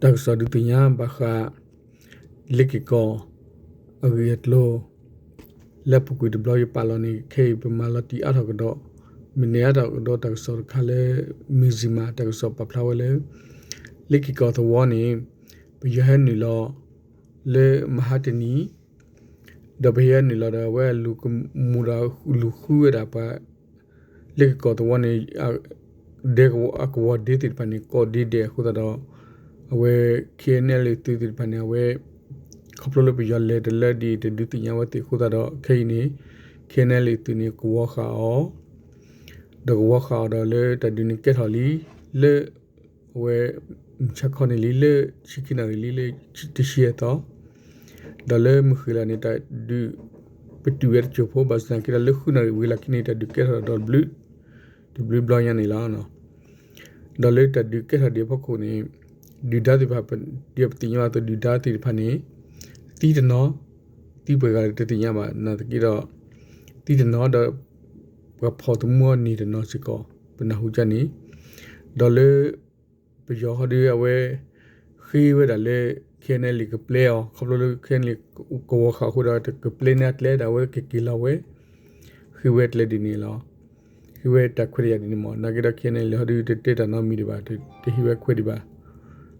တၢ်ကစီၣ်ဒုးသ့ၣ်ညါဘၣ်ဃး လ့ၤက့ၤကီၢ် အဂ့ၢ်အကျိၤ လၢအပူၤကွံာ်တဘျီယပာ်လီၤန့ၣ် ခဲအံၤပမၤလီၤတံၢ်အါထီၣ်ကဒီး, မ့ၢ်န့ၢ်အါထီၣ်ကဒီးတၢ်ကစီၣ်တခါလၢ မံၤစံၤမး တၢ်ကစီၣ်ပာ်ဖျါဝဲလၢ လ့ၤက့ၤကီၢ်သဝီန့ၣ် ပယီၤဟဲနုာ်လီၤ လၢမဟါတနံၤ ဒီးပယီၤဟဲနုာ်လီၤဒီး အဝဲလူၤကမူၤဒီးလူၤဃုဝဲဒၣ်ပှၤ လ့ၤက့ၤကီၢ်သဝီန့ၣ် ဒဲကဝီၤ အကဝီၤဒ့သ့ၣ်တဖၣ်န့ၣ် ကိးဒ့ဒဲးအဃိသတးဒီး အဝဲ ခ့ၣ်အဲၣ်ယူၣ် သုးသ့ၣ်တဖၣ်န့ၣ် အဝဲ ခီဖျိလၢပယီၤလဲၤတလၢဒ်အံၤ တဒုးသ့ၣ်ညါဝဲသ့ၣ်အဃိသတးဒီး ခဲအံၤန့ၣ် ခ့ၣ်အဲၣ်ယူၣ် သုးန့ၣ် ကဝီၤဃာ်အီၤ ဒီးကဝီၤဃာ်အီၤဒီးလၢတၢ်ဒုးန့ၣ်ကဲထီၣ်လံ လၢ အဝဲ မုၢ်ဆါခီန့ၣ်လံ လၢဆံခံနၣ်ရံၣ်လံ လၢတဆံအသီ ဒီးလၢမုၢ်ဃ့ၢ်လီၤန့ၣ် တၢ်ဒုး ပတုာ်ဝဲတစိၢ်ဖိ ဘၣ်ဆၣ်သနာ်က့ဒီးလၢဃုနၣ်ရံၣ်ဝံၤလီၢ်ခံန့ၣ် တၢ်ဒုးကဲထီၣ်ဒီးတဘျုး တဘျုးဘျီညါန့ၣ်လီၤ. ဒီးလၢတၢ်ဒုးကဲထီၣ်ဒံးအဖီခိၣ်န့ၣ် ဒုၣ်ဒါသ့ၣ်တဖၣ် ဒ်ပသ့ၣ်ညါဘၣ်အသိး ဒုၣ်ဒါသ့ၣ်တဖၣ်န့ၣ် သံတနီၤ သံပှဲၤဂၤတသ့ၣ်ညါဘၣ် နာ်သက့ဒီး သံတနီၤဒီး ပှၤဖီၣ်သမူအီၤန့ၢ်တနီၤစ့ၢ်ကီး ပနၢ်ဟူကန့ၣ် ဒီးလၢ ပယီၤဟီဒီးအဝဲ ဃ့ဝဲဒၣ်လၢ ခ့ၣ်အဲၣ်ယူၣ် ကပျဲအီၤ ခီဖျိလၢ ခ့ၣ်အဲၣ်ယူၣ် ကဝီၤဃာ်အဃိဒီး ကပျဲန့ၢ်အကျဲဒီး အဝဲကက့ၤလီၤဝဲ ဃ့ဝဲကျဲဒ်န့ၣ်လီၤ. ဃ့ဝဲတၢ်ခွဲးတၢ်ယာ်ဒ်န့ၣ်မး နာ်က့ဒီး ခ့ၣ်အဲၣ်ယူၣ် ဟီဒီးတတဲတၢ်နီတမံၤဒံးဘၣ် တဟ့ၣ်ဝဲခွဲးဒံးဘၣ်.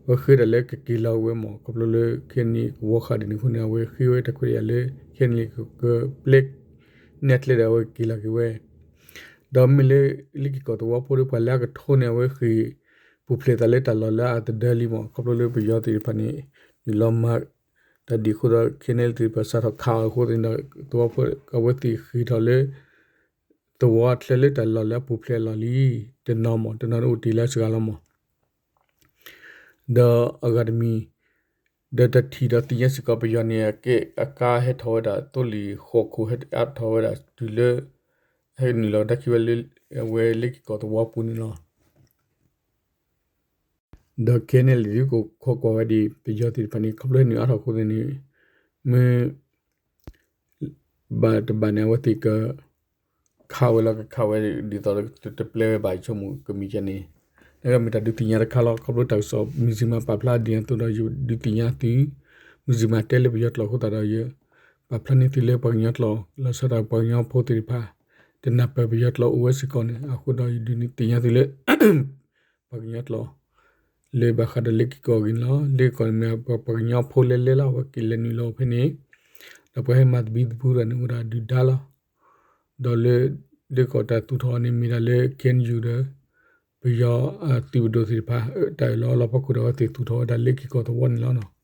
အဝဲဃ့ဝဲဒၣ်လၢကက့ၤလီၤဝဲမး ခီဖျိလၢ ခ့ၣ်အဲၣ်ယူၣ် ကဝီၤဃာ်ဒ်န့ၣ်အဃိန့ၣ် အဝဲဃ့ဝဲတၢ်ခွဲးတၢ်ယာ်လၢ ခ့ၣ်အဲၣ်ယူၣ် ကပျဲ န့ၢ်အကျဲဒီး အဝဲကက့ၤလီၤက့ၤဝဲ ဒီးမ့ၢ်လၢ လ့ၤက့ၤကီၢ်သဝီဖိဒီး ပှၤလၢအကထိန့ၣ် အဝဲဃ့ၢ်ပူၤဖျဲးသးလၢတၢ်လီၢ်လၢအတဒၢလံမး ခီဖျိလၢပယီၤသ့ၣ်တဖၣ်န့ၣ် နုာ်လီၤမၤတၢ်ဒ်အဃိဒီး ခ့ၣ်အဲၣ်ယူၣ် သ့ၣ်တဖၣ်စးထီၣ်ခးအီၤအဃိသတးဒီး သဝီဖိအဝဲသ့ၣ်ဃ့ၢ်ထီၣ်လၢ သဝီအချၢလၢတၢ်လီၢ်လၢအပူၤဖျဲးအလီၢ်လံ တနီၤမး တနီၤန့ၣ်အိၣ်တ့ၢ်လၢအစှၤလီၤမး ဒီးအဂၤတမံၤ ဒီးတၢ်ထံၣ်ဒီးသ့ၣ်ညါစ့ၢ်ကီး ပယီၤန့ၣ် အကဲအကါဟဲထီၣ်ဝဲဒၣ် သိလ့ၣ်ဃိးခိၣ်ဟဲအါထီၣ်ဝဲဒၣ်တုၤလၢ ဟဲနုာ်လီၤကဒါခံဝဲလၢ အဝဲလ့ၤက့ၤကီၢ်သဝီပူၤန့ၣ်လီၤ. ဒီးခဲအံၤန့ၣ် လံာ်ဒုးကခိးကွၢ်ဝဲဒၣ် ပယီၤသ့ၣ်တဖၣ်န့ၣ် ခီဖျိဟဲနုာ်အါထီၣ်အဃိန့ၣ် မ့ၢ် ဘၣ်တဘၣ်န့ၣ် အဝဲသ့ၣ်က ခးဝဲလီၤ ကခးဝဲဒ်သိးတပျဲဝဲဘၣ် ယဆိကမိၣ်ကမံၤကန့ၣ် လၢမ့ၢ်တၢ်ဒုးသ့ၣ်ညါတခါလီၤ. ခီဖျိတၢ်ကစီၣ် မံၤစံမၤပာ်ဖျါဒ်န့ၣ်အသိးဒီး ယဒုးသ့ၣ်ညါသု မံၤစံမၤတဲလၢပယီၤကျိာ်အဃိသတးဒီး ယပာ်ဖျါန့ၢ်သုလၢပှၤကညီကျိာ် လီၤဆီဒၣ်တၢ်ပှၤကညီဖိသ့ၣ်တဖၣ် တနၢ်ပၢၢ်ပယီၤကျိာ်အိၣ်ဝဲစ့ၢ်ကီးန့ၣ် အဃိဒီးယဒုးသ့ၣ်ညါသုလၢ ပှၤကညီကျိာ် လၢဘၣ်ဃးဒီးလ့ၤက့ၤကီၢ်အဂ့ၢ်န့ၣ်လီၤ. လ့ၤက့ၤကီၢ်န့ၣ်မ့ၢ်ပှၤကညီဖိလဲၤလဲၤလီၤ အဝဲက့ၤလဲၤနုာ်လီၤဖဲန့ၣ် ဒီးပှၤဟဲမၤသဘံၣ်သဘုၣ်တၢ်န့ၣ် အိၣ်ဒၣ်ဒုၣ်ဒါလီၤ. ဒီးလၢ လ့ၤက့ၤကီၢ်တၢ်သူၣ်ထီၣ်န့ၣ်မ့ၢ်ဒၣ်လၢ ခ့ၣ်အဲၣ်ယူၣ် ဒီး ပယီၤ သုးပဒိၣ်သ့ၣ်တဖၣ် တၢ်အၢၣ်လီၤအီလီၤဖီခိၣ်ဒီး အဝဲသ့ၣ်သူၣ်ထီၣ်ဝဲဒၣ်လ့ၤက့ၤကီၢ်သဝီန့ၣ်လီၤ.